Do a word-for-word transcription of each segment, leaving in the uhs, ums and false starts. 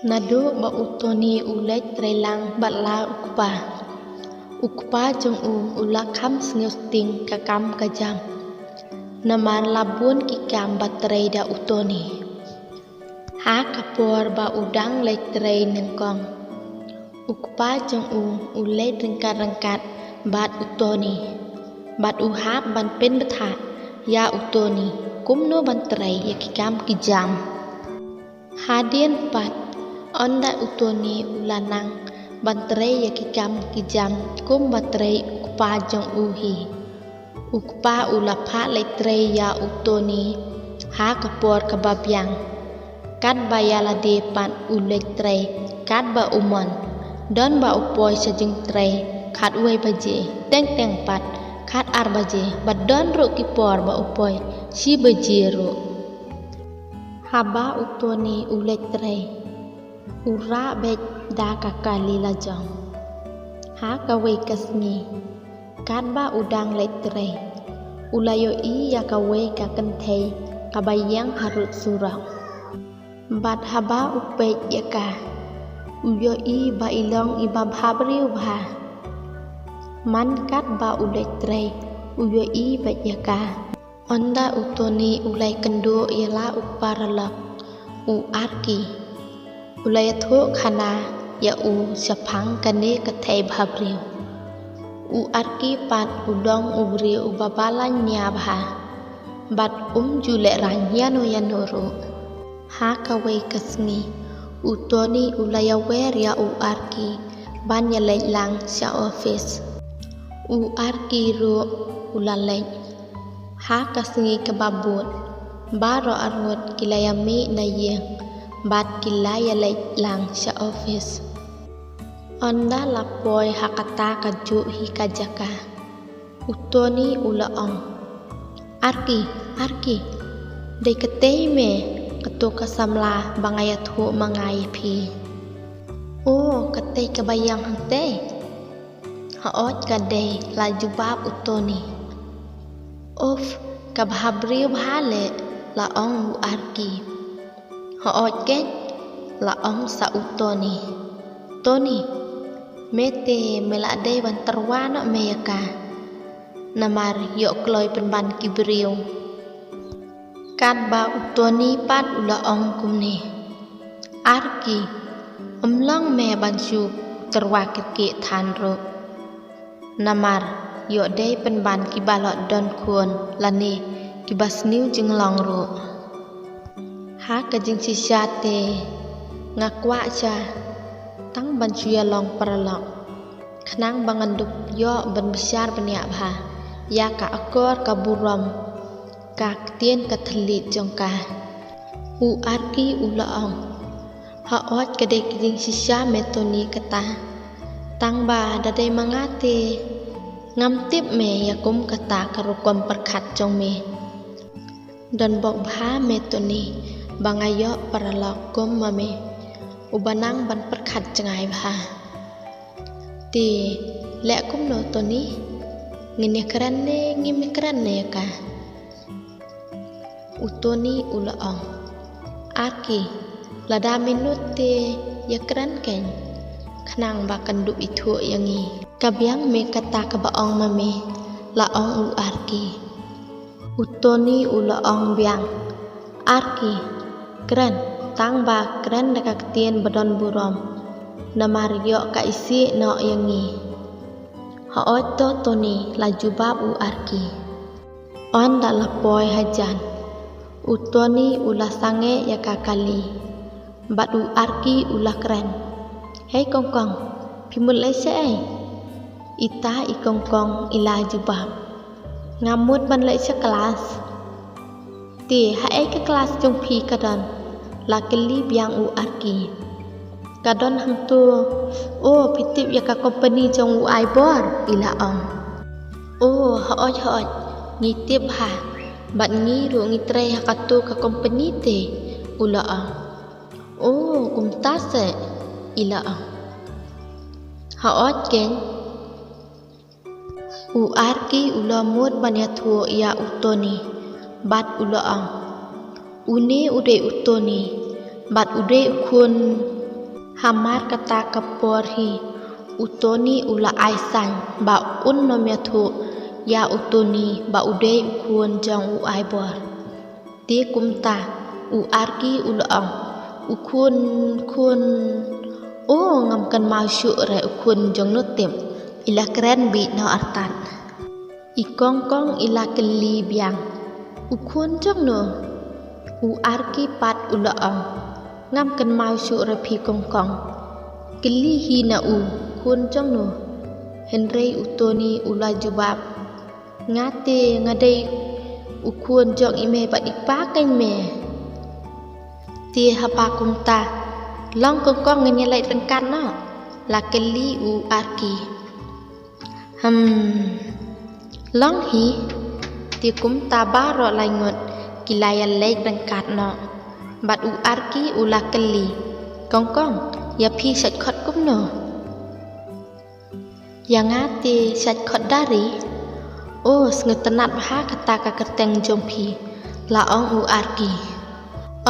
Naduh ba u Tony u leit trei lang bad la u kpa, u kpa jong u u la kham sngewsting ka kam ka jam. Namar la bun ki kam ba trei da u Tony. Ha ka por ba u dang leit trei nyngkong, u kpa jong u u leit ryngkat ryngkat bad u Tony, bad u hap ban pynbthah ïa u Tony kumno ban trei ïa ki kam ki jam. Hadien pat, ynda u Tony u la nang ban trei ïa ki kam ki jam kumba trei u kpa jong u hi, u kpa u la phah leit trei ïa u Tony ha ka por kaba biang. Katba ïa lade pat u leit trei katba u mon, don ba u poi sha jingtrei khatwei baje, teng teng pat khatar baje, bad don ruh ki por ba u poi shi baje ruh. Haba u Tony u leit trei, u rah beit da ka kali lajong. Ha kawei ka sngi, katba u dang leit trei, u la ïohi ïa kawei ka kynthei kaba ïeng harud surok. Bad haba u peit ïa ka, u ïohi ba i long iba bhabriew bha. Man katba u leit trei, u ïohi beit ïa ka. Ynda u Tony u la ïakynduh ïa la u paralok, u Arky u la ïathuh khana ïa u shaphang kane ka thei bhabriew. U Arky pat u long u briew uba balang nia bha, bad um ju lehraiñ ïano ïano ruh. Ha kawei ka sngi, u Tony u la ïawer ïa u Arky ban ïaleit lang sha office. U Arky ruh u la leit. Ha ka sngi kaba bud, baroh arngut ki la ïamih na ïing bad ki la ïaleit lang sha office. Ynda la poi ha kata kajuh hi ka jaka, u Tony u la ong, "Arky, Arky, dei katei me kato ka samla ba nga ïathuh ma nga ïa phi?" "O, katei kaba ïeng hangtei." "Hooid ka dei," la jubab u Tony. "Uf, ka bhabriew bha leh," la ong u Arky. "Hooid keiñ," la ong sa u Tony. "Tony, me te me la dei ban tyrwa noh me ïa ka. Namar ïoh kloi pynban ki briew." Katba u Tony pat u la ong kumne, "Arky, ym long me ban shu tyrwa kyrkieh than ruh. Namar ïoh dei pynban kiba la don khun lane kiba sniew jinglong ruh. Ha ka jingshisha te nga kwah sha tang ban shu ïalong paralok, khnang ba ngan dup ïoh ban bishar bniah bha ïa ka akor ka burom ka ktien ka thylliej jong ka." U Arky u la ong, "Hooid ka dei ka jingshisha me Tony kata. Tang ba da dei ma nga te ngam tip me ïa kum kata ka rukom pyrkhat jong me. Don bok bha me Tony ba nga ïoh paralok kum ma me, uba nang ban pyrkhat jngai bha. Te leh kumno Tony? Ngin ïakren ne ngim ïakren ne ïa ka?" U Tony u la ong, "Arky, lada me nud te ïakren keiñ, khnang ba kan dup ithuh ïa ngi. Ka biang me kata kaba ong ma me," la ong u Arky. U Tony u la ong biang, "Arky, kren, tang ba kren da ka ktien ba don burom, namar ïoh ka isih noh ïa ngi." "Hooid to Tony," la jubab u Arky. Ynda la poi hajan, u Tony u la sangeh ïa ka kali, bad u Arky u la kren, "Hei kongkong, phi mut leit shaei?" Ita i kongkong i la jubab, "Nga mut ban leit sha klas." "Te haei ka klas jong phi ka don?" la kylli biang u Arky. "Ka don hangto, o phi tip ïa ka kompani jong u Aibor?" i la ong. "O hooid hooid, ngi tip bha, bad ngi ruh ngi trei ha kato ka kompani te," u la ong. "O kumta se," i la ong. "Hooid keiñ." U Arky u la mut ban ïathuh ïa u Tony, bad u la ong, "Une u dei u Tony, bad u dei u khun Hamar kata ka por hi, u Tony u la ai sign ba un nym ïathuh ïa u Tony ba u dei u khun jong u Ivor. Te kumta, u Arki u la ong, u khun, khun, o ngam kynmaw shuh re u khun jong no tip, i la kren beit noh artat. I Kongkong i la kylli biang, u khun jong no? U Arki pat u la ong, ngam kynmaw shuh re phi Kongkong. Kylli hi na u, khun jong no? Hynrei u Tony u la jubab, nga te nga dei u khun jong i mei bad i pa keiñ me. Te haba kumta, long Kongkong ngin ïa leit ryngkat noh? La kylli u Arki. Hmm. Long hi. Te kumta baroh lai ngut ki la ïa leit ryngkat noh. Bad u Arki u la kylli, Kongkong, ïa phi shait khot kumno? Ïa nga te shait khot Dari. O, sngewtynnat bha kata ka kyrteng jong phi, la ong u Arki.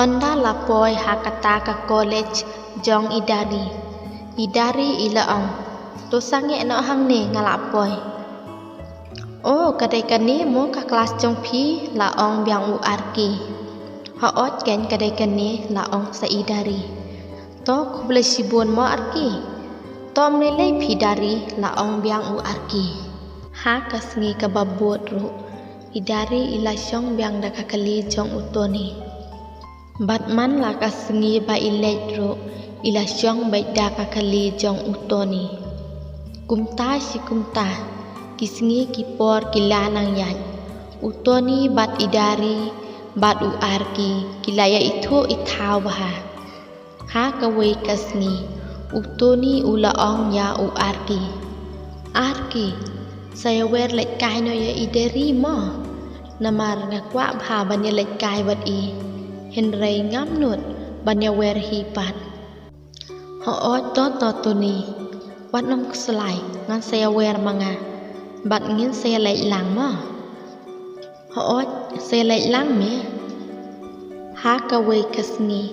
Ynda la poi ha kata ka college jong i Dari, i Dari i la ong, to sangeh noh hangne nga la poi. O, ka dei kane mo ka klas jong phi? La ong biang u Arki. Hooid keiñ ka dei kane, la ong sa i Dari. To khublei shibun mo Arki. To ym lei lei phi Dari, la ong biang u Arki. Ha ka sngi kaba bud ruh, i Dari i la shong biang da ka kali jong u Tony. Bad man la ka sngi ba i leit ruh, i la shong beit da ka kali jong u Tony. Kumta shi kumta, ki sngi ki por ki la nang ïaid, u Tony bad i Dari bad u Arki ki la ïa ithuh ithaw bha. Ha kawei ka sngi, u Tony u la ong ïa u Arki, Arki, sa ïa wer leit kai noh ïa i Dari mo. Namar nga kwah bha ban ïa leit kai bad i, hynrei ngam nud ban ïa wer hi pat. Hooid to to Tony, wat nym khuslai, ngan sa ïa wer ma nga. Bad ngin sa ïa leit lang mo. Hooid, sa ïa leit lang me. Ha kawei ka sngi,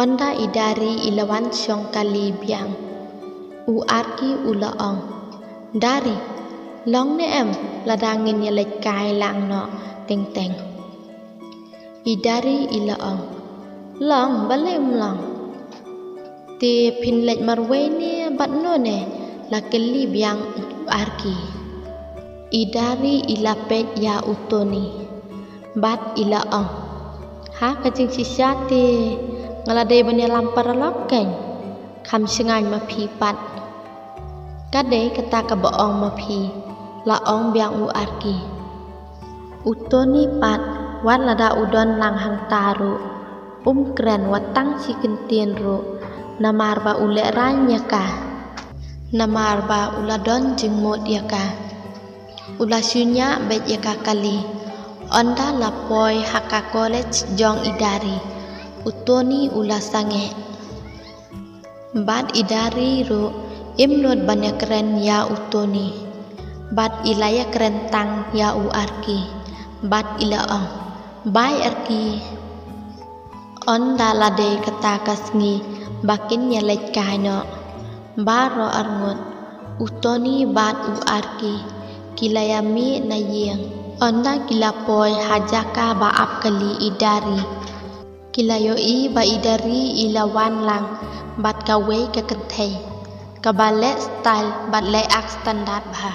ynda i Dari i la wan shong kali biang, u Arki u la ong, Dari, long ne em lada ngin ïa leit kai lang noh teng teng? I Dari i la ong, long, balei ym long? Te phin leit marwei ne bad no ne? La kylli biang u Arki. I Dari i la peit ïa u Tony bad i la ong, ha ka jingshisha te nga la dei ban ïalam paralok keiñ, kham shngaiñ ma phi pat. Ka dei kata kaba ong ma phi, la ong biang u Arki. U Tony pat, wat lada u don lang hangta ruh, um kren wat tang shi kyntien ruh, namar ba u lehraiñ ïa ka, namar ba u la don jingmut ïa ka. U la shu ñiah beit ïa ka kali. Ynda la poi ha ka college jong i Dari, u Tony u la sangeh. Bad i Dari ruh im nud ban ïa kren ïa u Tony. Bad i la ïa kren tang ïa u Arki. Bad i la ong, bye Arki. Ynda la dei kata ka sngi ba kin ïa leit kai noh, baroh arngut, u Tony bad u Arki ki la ïa mih na ïing. Ynda ki la poi ha jaka ba ap kali i Dari, ki la ïohi ba i Dari i la wan lang bad kawei ka kynthei kaba leh style bad leh ak standard bha.